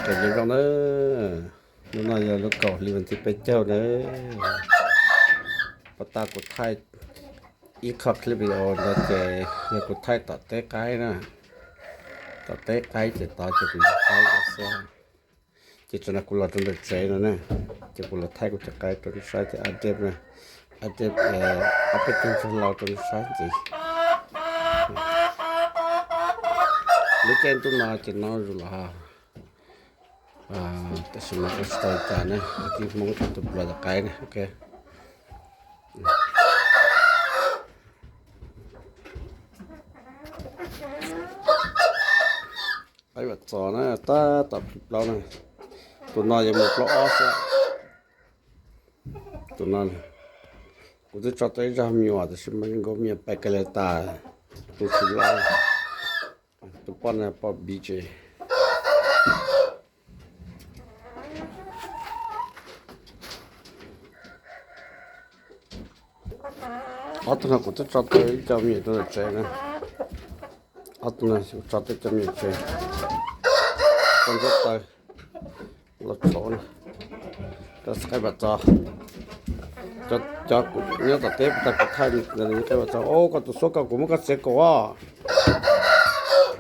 Cov zoo na, hnub no yog lub kaum hli vas thib peb caug na. Puag ta kuv thaij ib qho clip video ntawd ces yog kuv thaij tom teb qaib na. Tom teb qaib ces tod ces kuv yeej thaij ua xwb. Ces tsam no kuv los rau ntawm tsev no na, ces kuv los thaij kuv cov qaib rau nej saib ces update na, update ob peb tug ntsuag laus rau nej saib ntxiv. Lub caij ntuj no ces no zus los, tam sim no ua tsis tau li cas na, tus Hmoob tus Nplog cov qaib na, ok. Qaib Vam Txos na, tab tom plhis plaub na. Tus no yuav mus plaub ob xwb. Tus no, kuv twb tso tau ib zaj me nyuam tab sis mas zoo nkaus me nyuam pais kawg li tas, tus tsis loj. Tus poj no poj B J. Ob tug no kuv twb tso tau ib co me nyuam rau ntawm tsev na. Ob tug no kuv tso tau ib co me nyuam tsev, tau ntsuab taw los tshauv na. Rau qaib Vam Txos, cov kuv nyob tom teb puag ta kuv thaij qaib Vam Txos. Au, koj tus xuab koj, kuv muab koj txiav kaum os.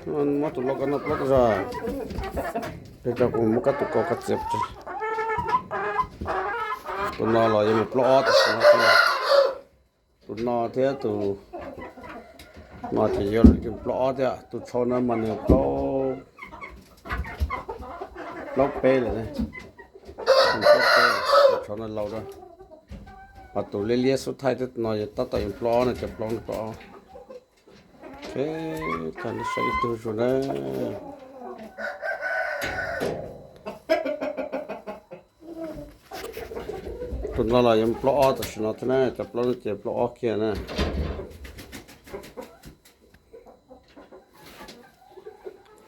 Muab tus lau koj noj plaub tag zog. Peb cov kuv muab koj tus kaum koj txiav. Tus no los yuav mus plaub ob tam sim no. Tus no thiab tus no ces yuav plaub ob thiab, tus tshauv no mas nws plaub peb lawm ne. Tus tshauv no laus lawm. Mas tus liab liab xub thaij thiab no yog tab tom yuav plaub ob na, cov plaub no plaub ob. Tag nej saib ib tug zuag na. Tus no los yuav plaub ob tam sim no thiab na, cov plaub no ces plaub ob kiag na.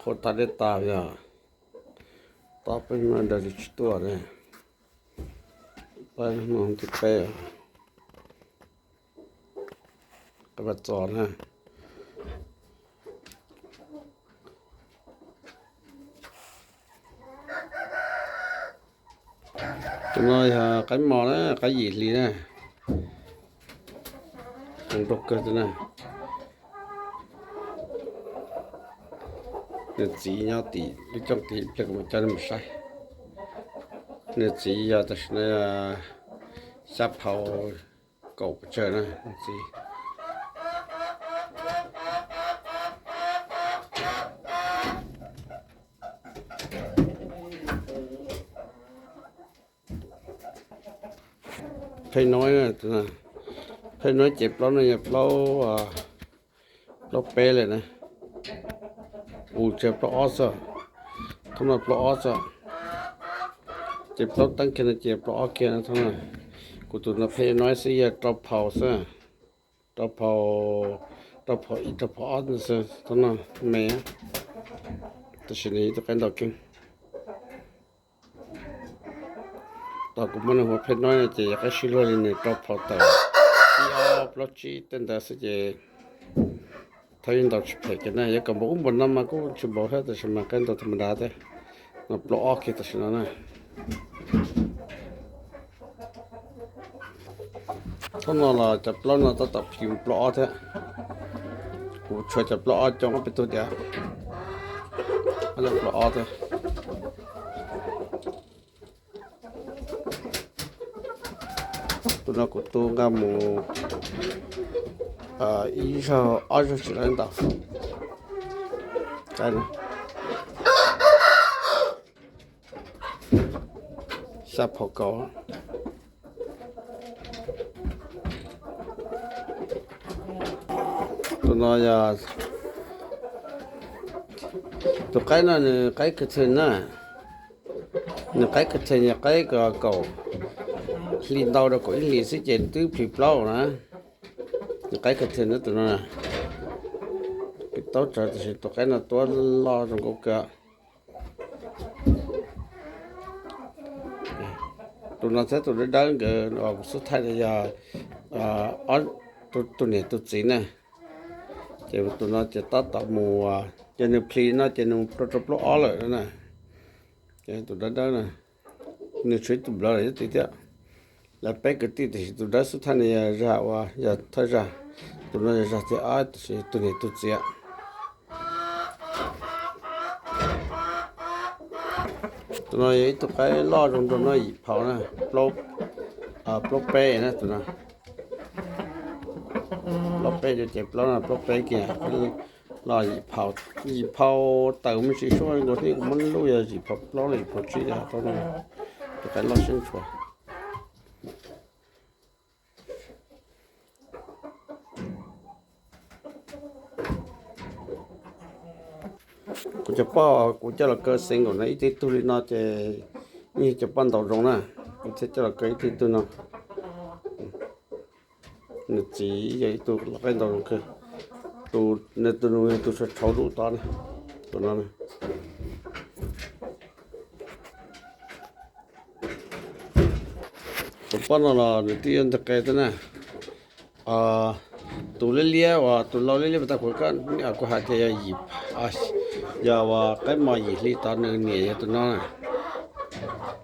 Qhuav tas dej tas yog tau peb hnub no nrog tsis tuaj ne. Peb hnub no thib peb, qaib Vam Txos na. Tus no yog qaib mos na, qaib yim hli na. Zoo nraug kawg thiab na. Nws txiv nyob tim lub cooj tim pliag kuv mam coj nej mus saib. Nws txiv yog tam sim no xya phau kaum pes tsawg na nws txiv. Phej Noib, Phej Noib ces plaub no yog plaub, plaub peb lawm na. Kuv ces plaub ob xwb, thooj no plaub ob xwb. Ces plaub teeb kiag no ces plaub ob kiag no thooj no. Kuv tus no Phej Noib xwb yog rau phau xwb, rau phau, rau phau ib rau phau ob xwb thooj no me. Tab sis nws yog ib tug qaib ntaus keeb. Thaum kuv muab nws hu ua Phej Noib no ces yog qaib sib luag li nws rau phau tawm ib ob plaub tsib tej ntawd xwb ces thab yeej ntaus tsis phem kiag na. Yog kom npaum ub npaum no mas kuj tsis npaum thiab, tab sis mas qaib ntaus tham ma da thiab. No plaub ob kiag tam sim no na. Thooj no los cov plaub no tab tom plhis plaub ob thiab. Kuv tshuav cov plaub ob coob ob peb tug tiag. Plaub ob thiab. Tus no kuv tu nqa mus ib zaug ob zaug tsis tau ntau. Xya phau kaum. Tus no yog, tus qaib no nws qaib kawg theej na. Nws qaib kawg theej, yog qaib kaum hli ntau rau kaum ib hlis xwb ces twb plhis plaub na. Nws qaib kawg theej na tus no. Taub tsawv tab sis tus qaib no tuab loj zoo nkauj kawg. Tus no thiab tus dawb dawb nkawd uas kuv xub thaij no yog tus niam tus txiv na. Ces tus no ces tab tom mus, ces nws plhis no ces nws rau rau plaub ob lawm na. Ces tus dawb dawb na, nws tshuav ib tug nplawv lawm ib tug thiab. Lawv peb kwv tij tiam sis tus dawb xub thawj no yog zaj uas yog thawj zaj, tus no yog zaj thib ob tiam sis tus niam tus txiv. Tus no yog ib tug qaib loj zoo nraug no yim phau na, plaub peb na tus no. Plaub peb ces plaub no plaub peb kiag, loj yim phau, yim phau tawm me ntsis suab nkaus thiab, kuv muab lub yog yim phau plaub los yim phau tsib, tus qaib loj siab ntshua. Kuv cov poj kuv coj los kaw single na, ib tug ib tug li no ces yeej yog cov poj ntaus zoo na, kuv thiaj coj los kaw ib tug ib tug no. Nws txiv yog ib tug qaib ntaus zoo kawg. Tus, nws tus nus yog tus tshauv tshauv dub tod na, tus no. Tus poj no los nws twb yuav nteg qe thiab na. Tus liab liab uas tus lau liab liab puas tau kuv, kuv hais tias yog yim, yog uas qaib mos yim hli tod nws niam yog tus no.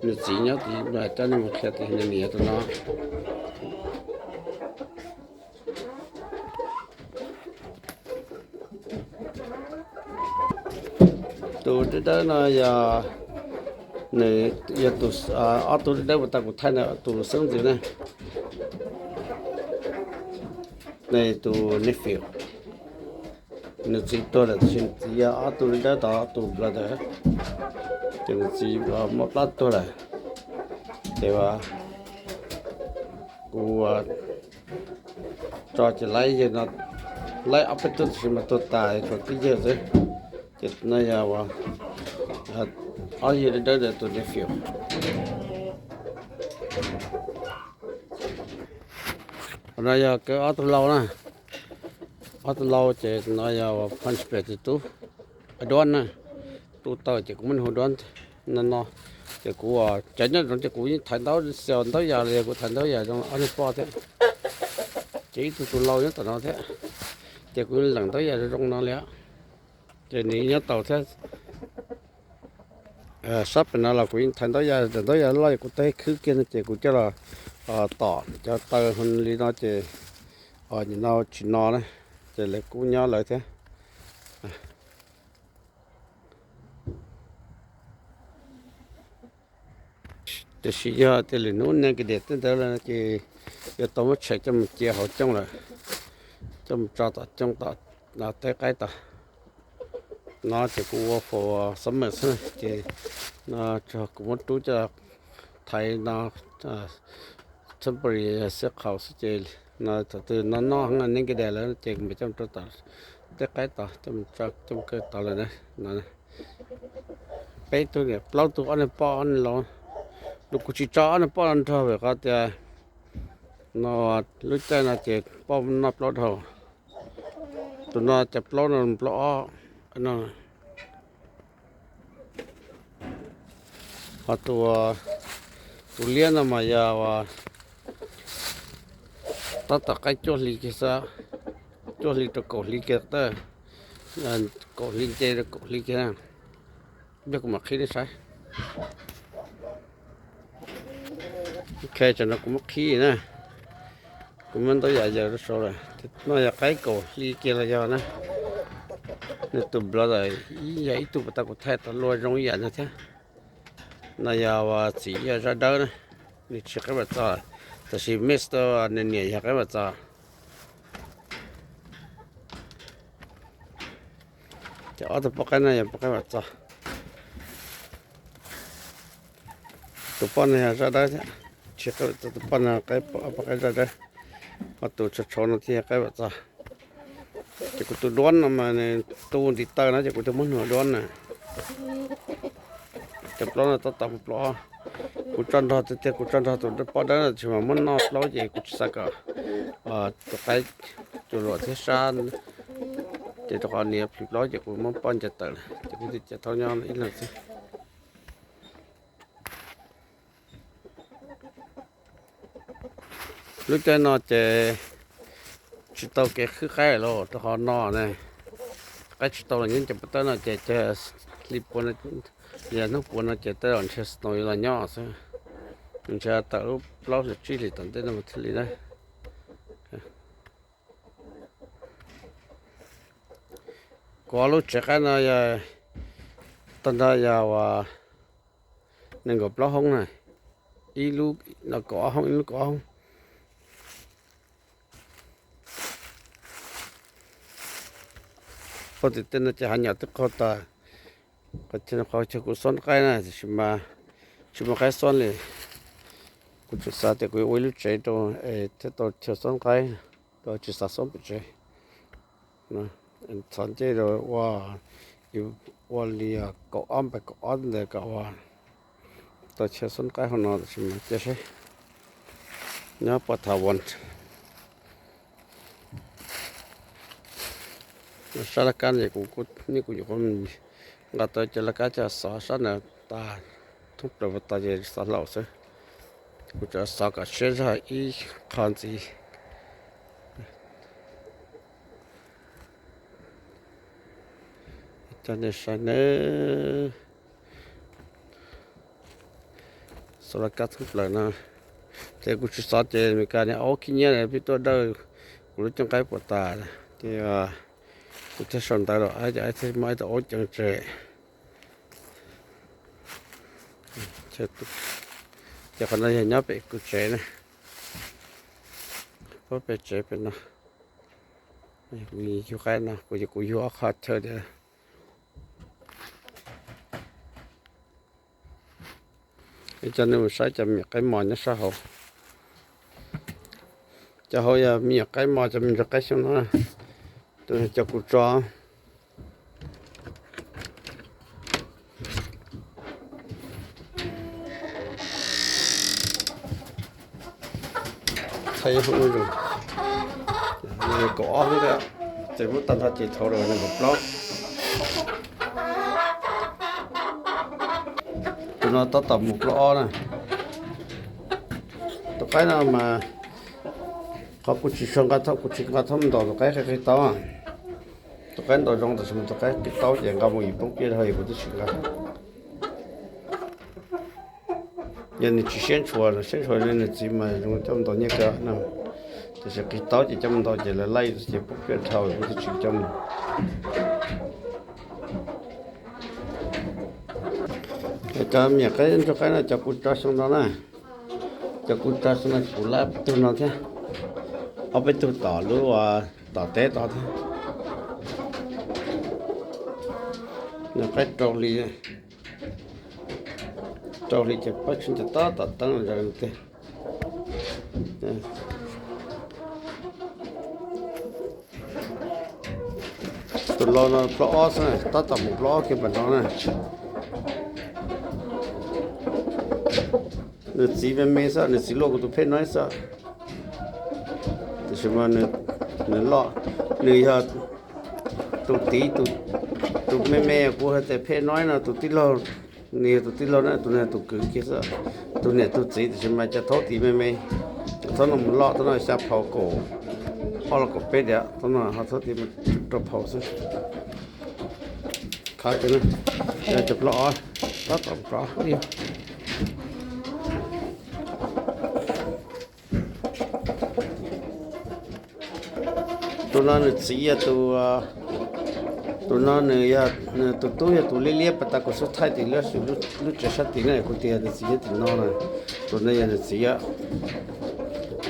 Nws txiv nyob tid, coj nej mus qhia tias nws niam yog tus no. Tus dawb dawb no yog, nws yog tus, ob tug dawb dawb puas tau kuv thaij ntawd tus xeeb ntxwv na. Nws tus nephew, nws txiv tuag lawm tiam sis nws txiv yog ob tug dawb dawb tod tus brother, ces nws txiv muaj plab tuag lawm. Ces kuv tso ces laib yawg no, laib ob peb tug tiam sis mas tuag tas tshuav tib yawg xwb. Ces no yog ob yawg dawb dawb tus nephew. Qhov no yog kaw ob tug lau na. Ob tug lau ces no yog Punchbowl tus tub, Duab na. Tub tawm ces kuv muab nws hu Duab no no. Ces kuv cov nyob zoov ces kuv yeej thaiv ntaub xyaw ntaub yas los yog kuv thaiv ntaub yas zoo ob niag poj thiab. Ces ib tug tus lau nyob tom no thiab, ces kuv leem ntaub yas zoo zoo no li. Ces nws nyob tau thiab. Sab pem no los kuv yeej thaiv ntaub yas, ntaub yas loj kuv tau khwb kiag no ces kuv coj los tom cov taw li no ces nim no tsis no na, ces lawv kuj nyob lawv thiab. Tiam sis yog tias lwm hnub negative tej ntawd lawm ces yuav tau muab tshem coj mus cia hauv cooj lawm, coj mus tso tom cooj tom teb qaib tod. No ces kuv ua for summer xwb ces no tsuas kuv muab rub coj thaiv no temporary xiab qhaus xwb ces no thaum twg no noj heev negative lawm ces kuv mam coj mus rau tom teb qaib tod, coj mus kaw tod lawm na. Peb tug niam plaub tug ob niag poj ob niag lau. Nws kuv tsis tso ob niag poj no nrog vim qhov tias no lub caij no ces poj noj plaub dhau. Tus no ces plaub no plaub ob no. Ho tus, tus liab no mas yog tab tom qaib cuaj hli kiag xwb, cuaj hli rau kaum hli kiag, kaum hli nce rau kaum hli kiag. Yog kuv mam qhib nej saib. Ok, tsam no kuv muab qhib na. Kuv muab ntaub yas yaws rau saud lawm. No yog qaib kaum hli kiag los yog na. Nws tus brother ib yam ib tug puas tau kuv thaij tau luag zoo ib yam no thiab. No yog txiv yog zaj dawb na, nws tsis qaib vam txo, tab sis mix tau nws niam yog qaib vam txo. Ces ob tug poj qaib no yog poj qaib vam txo. Tus poj no yog zaj dawb thiab, tsis qaib vam txo, tus poj no poj qaib zaj dawb, ho tus tshauv tshauv no thiaj yog qaib vam txo. Ces kuv tus duab no mas nws tu ntiv taw no ces kuv twb muab nws duab na. Cov plaub no tab tom mus plaub, kuv tso nrog tiag tiag, kuv tso nrog tus poj dawb no tsis mas muab noj plaub ces kuv tsis xav kom tus qaib cua luam thiab sab, ces rau qhov nws plhis plaub ces kuv muab poj ncaws tawm lawm ces kuv thiaj cia thaub nyob ib leeg xwb. Lub caij no ces tsis tau kev khwb qaib lawm rau qhov no ne, qaib tsis tau los nyob cov pov tawb no ces, ces hli pua no, yog hnub pua no ces tej zaum ntshe snow yuav los nyob xwb. Ntshe tawm lub plaub hlis tsib hlis tom ntej no thiaj li na. Kuv ob lub tsev qaib no yog, tag nrho yog uas nees nkaum plaub hoob na, ib lub no kaum ob hoob, ib lub kaum ob hoob. Qhov tim tej no ces hav nyom twb qaug tas, qhov chaw kuv xob qaib na, tiam sis mas tsis muaj qaib xob li. Kuv tseem xav tias kuv yuav ua ib lub tsev rau es thiaj tau chaw xob qaib, tsis xav xob pem tsev. Txhos ncej rau ua, ua li kaum ob npaim kaum ob ntawd kom ua tau chaw xob qaib hauv no, tiam sis mas cia seb nyob pov thav vas. Sab laj kab no ces kuv, nej kuv nyuam qhuav nqa tau cov laj kab coj xov sab ntawd tas, thoob plaws puas tas ces xov hlaus xwb. Kuv tsuas xov kom siab zog ib qho ntxiv. Coj nej saib nawb. Xov laj kab thoob plaws no, ces kuv tsis xov ces Meskas niag aub khib nyiab pheej tuaj dawj kuv lub cooj qaib puas tas, ces kuv thiaj sau ntawv rau aib, ces aib thiaj muab aib tus aub cees tseg. Ces qhov no yog nyob pem kuv tsev na, pem tsev pem no. Kuv yug qaib no, kuv, kuv yug ob qho chaw tias. Coj nej mus saib cov me nyuam qaib mos nyob sab hauv. Cov hauv yog me nyuam qaib mos, cov me nyuam qaib xyoo no, tus cov kuv tso. Thaij ib hoob, kaum ob hoob thiab, ces muab tag nrho ces thaum lawm nees nkaum plaub. Tus no tab tom mus plaub ob na. Tus qaib no mas qhov kuv tsis tshua nqa, kuv tsis nqa thoob ntaus tus qaib qi qi taub. Tus qaib ntaus zoo tab sis mas tus qaib qi taub ces nqa mus yus poob piaj dhau, kuv twb tsis nqa. Yog nws tsis siab ntshua, siab ntshua li nws txiv mas zoo coj mus ntaus nyiaj kawg no. Tiam sis qi taub ces coj mus ntaus ces lawv laij ces poob piaj dhau, kuv twb tsis coj mus. Cov me nyuam qaib ntsuag qaib no cov kuv tso xyoo no na, cov kuv tso xyoo no kuv lab peb tug no thiab, ob peb tug tom lub, tom teb tod thiab. Nyuam qaib rau hli, rau hli ces pab tsis nco tab tom teeb los ntawd tiag. Tus laus no plaub ob xwb, tab tom mus plaub ob kiag npam no na. Nws txiv me me xwb, nws txiv luaj kuv tus phej no xwb. Tiam sis mas nws loj, nws yog tus tid, tus me me kuv hais tias phej no no, tus tij laug, nws yog tus tij laug na, tus no tus kwv kiag xwb. Tus niam tus txiv tiam sis mas cov thaub tid me me, cov thaub no mus loj, thaub no xya phau kaum ob los kaum peb diam, thaub no ho thaub tid rau phau xwb. Khav kiag na, yog cov plaub ob, tab tom rov. Tus no nws txiv yog tus, tus no nws yog, tus tub yog tus liab liab pas tas kuv xub thaij tim lub tsev sab tid na, kuv tias nws txiv nyob tim no na. Tus no yog nws txiv,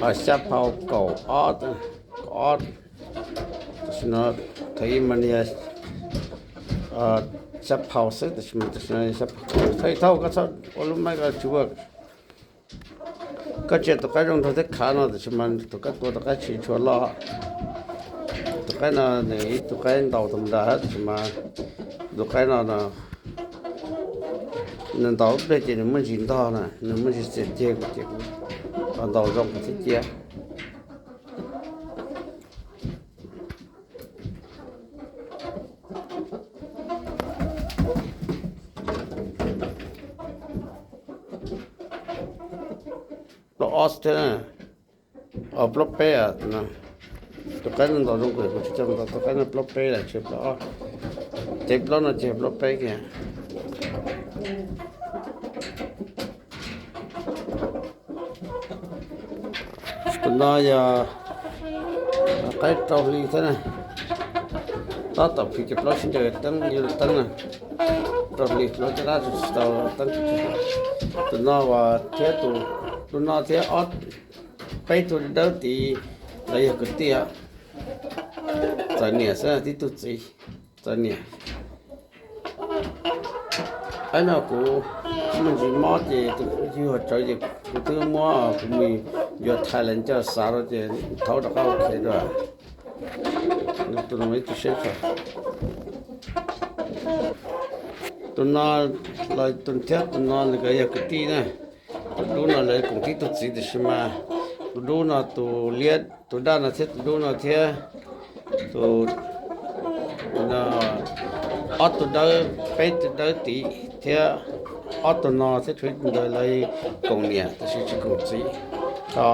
xya phau kaum ob, kaum ob. Tam sim no thaum ub mas nws yog xya phau xwb, tam sim no thaum ub koj txhob ua lub maiv ko tsis ua. Koj tsis yog tus qaib zoo nraug thiab khav no, tam sim no tus koj tua tus qaib tsis tshua loj. Tus qaib no nws ib tug qaib ntaus tau nrad, tam sim no tus qaib no nws ntaus ib pliag ces nws muaj ntsis ntog na, nws muaj ntsis txias ceg ces kuv ntaus zoo kuv thiaj cia. Plaub ob thiab, plaub peb. Tus qaib no ntaus zoo kuv tsis coj mus ntaus, tus qaib no plaub peb lawm tsis plaub ob. Cev plaub no ces plaub peb kiag. Tus no yog qaib rau hli thiab na. Tab tom plhis ces plaub sib ncaws teeb, yuav teeb na. Rau hli plaub caj dab tsis tau teeb. Tus no uas thiab tus, tus no thiab ob, peb tug dawb tid, lawv yog kwv tij. Txawm niam xwb, tib tug txiv txawm niam. Qaib no kuv muaj ntsis mob ces tus yug tsawv ces kuv twb muab kuv mus yuav Thailand coj xav rau ces thaub rov qab ua khiav dua. Tus no ib tug siab tshaj. Tus no los tus thiab tus no nkawd yog kwv tij na. Tus dub no lawv koom tib tug txiv tiam sis mas tus dub no tus liab, tus daj no thiab tus dub no thiab tus, ob tug dawb, peb tug dawb tid thiab ob tug no thiab tshuav ib tug ntawd lawv koom niam tab sis tsis koom txiv. Ho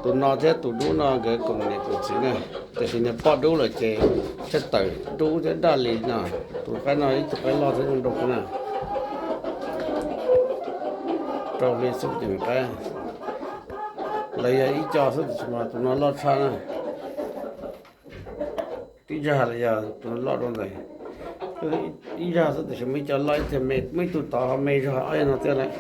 tus no thiab tus dub no nkawd koom niam koom txiv na, tab sis niag poj dub lawm ces tshaj tawm dub thiab daj li no. Tus qaib no ib tug qaib loj thiab zoo nraug na. Rau li xwb ces qaib, lawv yog ib co xwb tab sis mas tus no loj tshaj na. Tib zaj los yog tus no loj dua ntawd. Ib zaj xwb tab sis muaj ib co loj ib txhia me, muaj ib tug tod ho me zog ob yam no thiab lawm.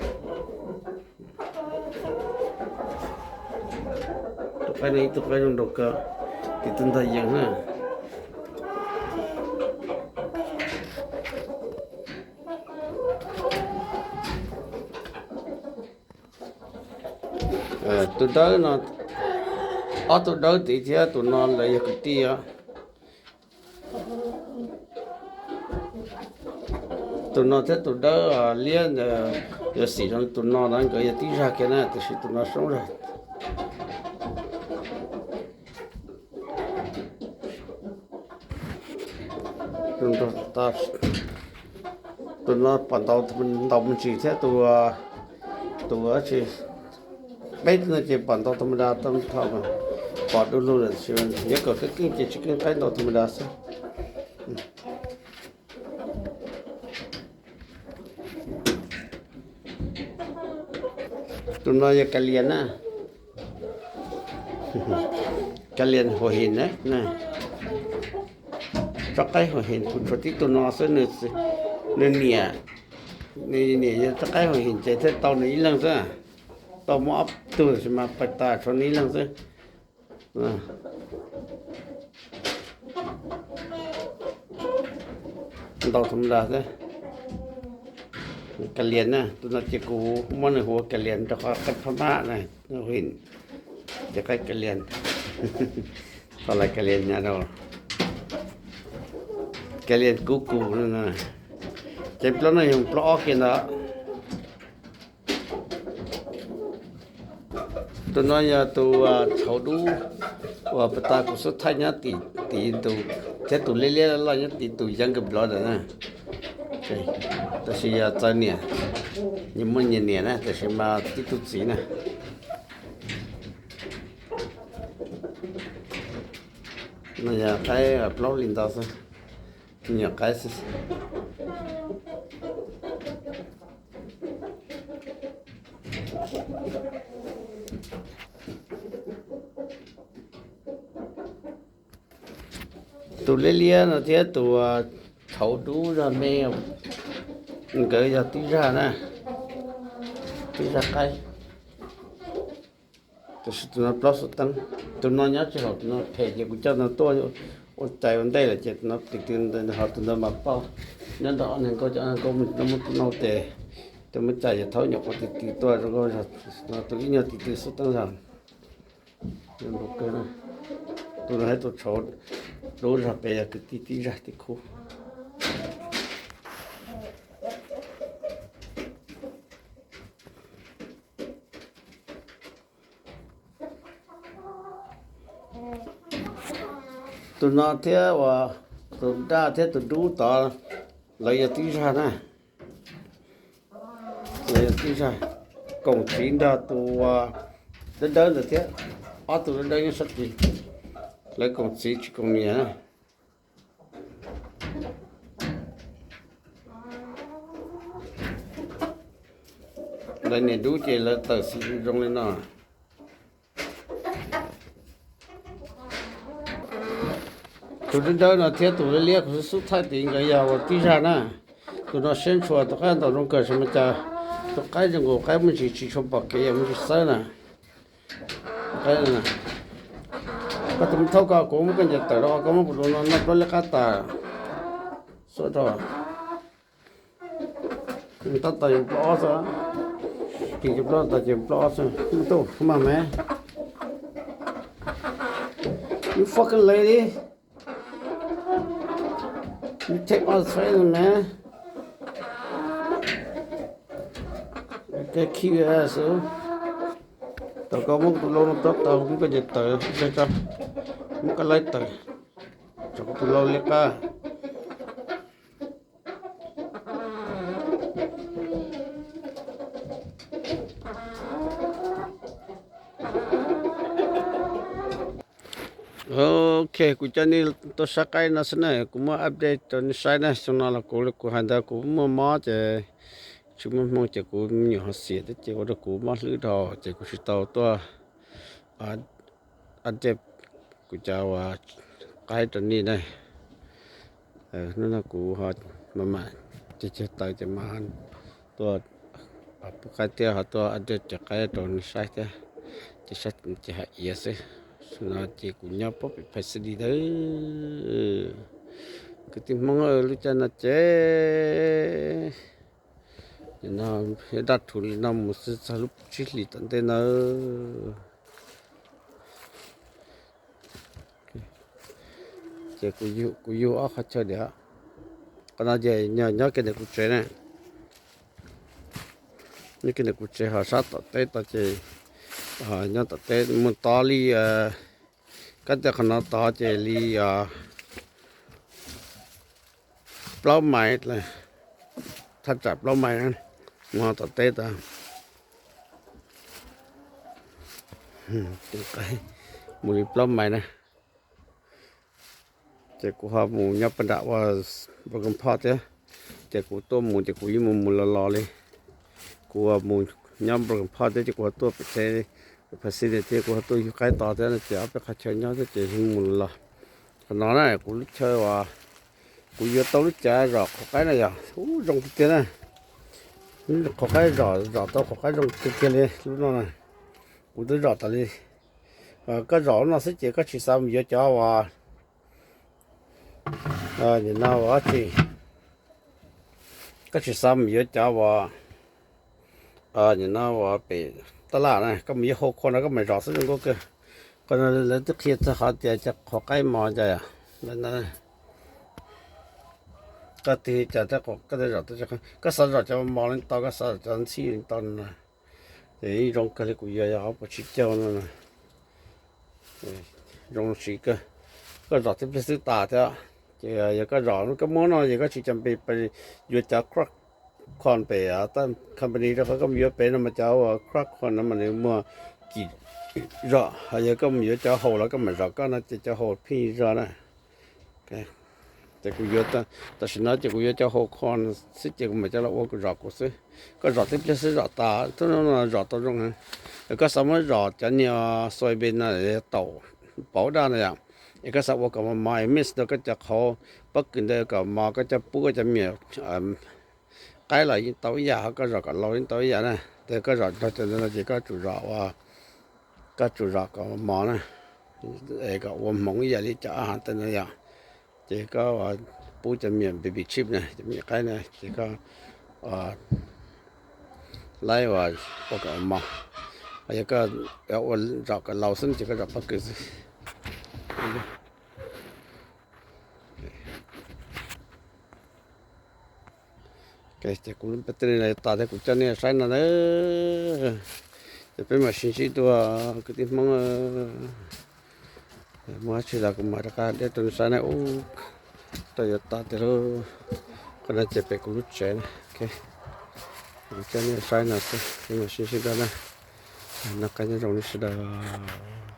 Tus qaib no ib tug qaib zoo nraug kawg, tus ntag yees na. Tus dawb no, ob tug dawb tid thiab tus no lawv yog kwv tij os. Tus no thiab tus dawb liab ntawd yuav xim zoo li tus no na, nkawd yog tib zaj kiag na, tab sis tus no soob zog. Tus no pom ntaus me ntsis thiab tus, tus tsis, peb tug no ces pom ntaus tha ma da, pom du lug lawm, nyob kom keej keej ces tsis keej qaib ntaus tha ma da xwb. Tus no yog Ka Lias na. Ka Lias Huam Him na. Tsob qaib Huam Him kuv tshuav tib tug no xwb, nws niam, nws niam yog tsob qaib Huam Him ces thiaj tau nws ib leeg xwb. Tau muaj ob tug tab sis mas pais tas tshuav nws ib leeg xwb. Ntaus tha ma da xwb. Ka Lias na, tus no ces kuv muab nws hu ua Ka Lias rau qhov qaib phab mab na, Huam Him ces qaib Ka Lias. Txhob lais Ka Lias nyav rau. Ka Lias kuv kuv no. Ces plaub no yog plaub ob kiag ntawd. Tus no yog tus tshauv dub uas pas tas kuv xub thaij nyob tim tus, thiab tus liab liab loj nyob tim tus yeeb nkaus nplov ntawd na. Tab sis yog txawv niam, nyias muaj nyias niam na, tab sis mas tib tug txiv na. No yog qaib plaub hli ntau xwb, nyuam qaib xwb. Tus liab liab no thiab tus tshauv dub zog me, nkawd yog tib zaj na, tib zaj qaib. Tab sis tus no plaub xuab teeb, tus no nyob tsis haum, tus no phem ces kuv coj no tuaj ua cai ua ntej lawm ces tus no tis tw ho tus ntawd mas pauj. Nyob nrog ob niag nkauj, cov ob niag nkauj mus noj mus noj tes, tus muab cai ces thaub nyuam qhuav tis tw tuaj zoo nkauj zog, tus ib nyuag tis tw xuab teeb zog. Tus no thiab tus tshauv dub zog pem yog kwv tij tib zaj tib khub. Tus no thiab uas tus daj thiab tus dub tod, lawv yog tib zaj na. Lawv yog tib zaj, koom txiv nrog tus dawb dawb ntawd thiab, ob tug dawb dawb nyob sab tid, lawv koom txiv tsis koom niam. Lawv niam dub ces lawv tawm xim zoo li no. Tus dawb dawb no thiab tus liab liab kuv xub thaij tim nkawd yog ua tib zaj na. Tus no siab ntshua, tus qaib ntaus zoo kawg, tsis mas cas tus qaib zoo nkaus qaib muaj ntsis tsis tshua pom kev, yog muaj ntsis xawb na. Koj tus thauj ko kuv muab koj ncaws tawm rau, koj muab kuv tus no noj plaub liab qab tas. Xub rau. Tab tom yog plaub ob xwb, tis ces plaub tas ces plaub ob xwb, muaj tuj maj me. You fucking lady. You take my training, man. Cái cute ass. Tau koj muab tus lau no rau tau, muab koj ncaws tawm, muab koj laib tawm, tso koj tus lau liab qab. Ok, kuv coj nej tuaj saib qaib no xwb na, kuv muab update rau nej saib na. Xyoo no los kuv, kuv hais ntawd kuv muaj mob ces tsis muaj hmoo ces kuv me nyuam ho xiam thiab ces ua rau kuv mob hlwb dhau ces kuv tsis tau tuaj update kuv cov uas qaib rau nej na. Hnub no kuv ho mam mam ceg ceg taws ces mam tuaj pub qaib thiab ho tuaj update cov qaib rau nej saib thiab. Ces saib ces hais iav xwb. No ces kuv nyob pem Pasadena ntawd. Kwv tij Hmoob, lub caij no ces no daj rhuv li no mus xwb txog lub tsib hlis tom ntej na. Ces kuv yug ob qhov chaw diam. Qhov no ces nyob kiag ntawm kuv tsev na. Nyob kiag ntawm kuv tsev ho sab tom teb tod ces nyob tom teb mus tod li, kab tej qhov no tod ces li plaub mais, thaj tsam plaub mais na, mus ho tom teb tod. Mus li plaub mais na. Ces kuv ho mus nyob pab nram ua Broken Park thiab. Ces kuv tuaj mus ces kuv yeej mus mus los los li. Kuv mus nyob Broken Park thiab ces kuv ho tuaj pem tsev Pasadena thiab kuv ho tuaj yug qaib tod thiab no ces ob peb qhov chaw nyob thiab ces mus los los. Qhov no na kuv lub chaw uas kuv yuav tau lub cav zom qhov qaib no yog ub zoo tiag tiag na. Qhov qaib zom, zom tau qhov qaib zoo tiag tiag li lub no na. Kuv twb zom tas li. Koj zom lub no xwb ces koj tsis xav mus yuav cov uas nim no uas tsis, koj tsis xav mus yuav cov uas nim no uas pem tab laj na, koj mus yuav hau kho no koj mam zom xwb zoo nkauj kawg. Qhov no lawv twb qhia txog qhov tias cov qhov qaib mos cas. Koj tig cas thiab koj xav zom cov mos li tau, koj xav zom cov ntxhib li tau no. Ces yeej zoo kawg li kuv yuav yog qhov puas tsis caug no. Zoo siv kawg. Koj zom tib pliag xwb tas thiab. Ces yog koj zom koj muab no ces koj tsis cam pes yuav cov crack corn pem company rau qhov koj mus yuav pem no mas cov crack corn no mas nws muag kim zog, ho yog koj mus yuav cov haus los koj mam zom koj no ces cov haus pheej zog na. Ces kuv yuav, tam sim no ces kuv yuav cov haus corn xwb ces kuv mam coj los ua kuv zom kuv xwb. Koj zom tib pliag xwb zom tas, thaum no zom tau zoo heev. Koj xav muab zom cov niag soybean no, taum pauv daj no yom, es koj xav ua kom mos mos es mix rau koj cov qhauv pob kws ntawd kom mos, koj coj pub koj cov me nyuam qaib los yeej tau ib yam, ho koj zom kom laus yeej tau ib yam na. Ces koj zom nrog cov ntawd no ces koj tsum zom ua, koj tsum zom kom mos na, es kom ua hmoov ib yam li cov a ha tej no yom. Ces koj pub cov me nyuam baby sheep na, cov me nyuam qaib na, ces koj laib ua kom mos. Yog koj ua zom kom laus xwb ces koj zom pob kws xwb. Ces kuv peb tej li tas thiab kuv coj nej saib no na. Ces peb mam sib ntsib dua kwv tij Hmoob. Muaj dab tsi los kuv mam rov qab deb rau nej saib na. Ub, rau yuav tas tiag lauj. Qhov no ces pem kuv lub tsev na. Kuv coj nej saib no xwb, peb mam sib ntsib dua na. Noj qab nyob zoo nej sawv daws.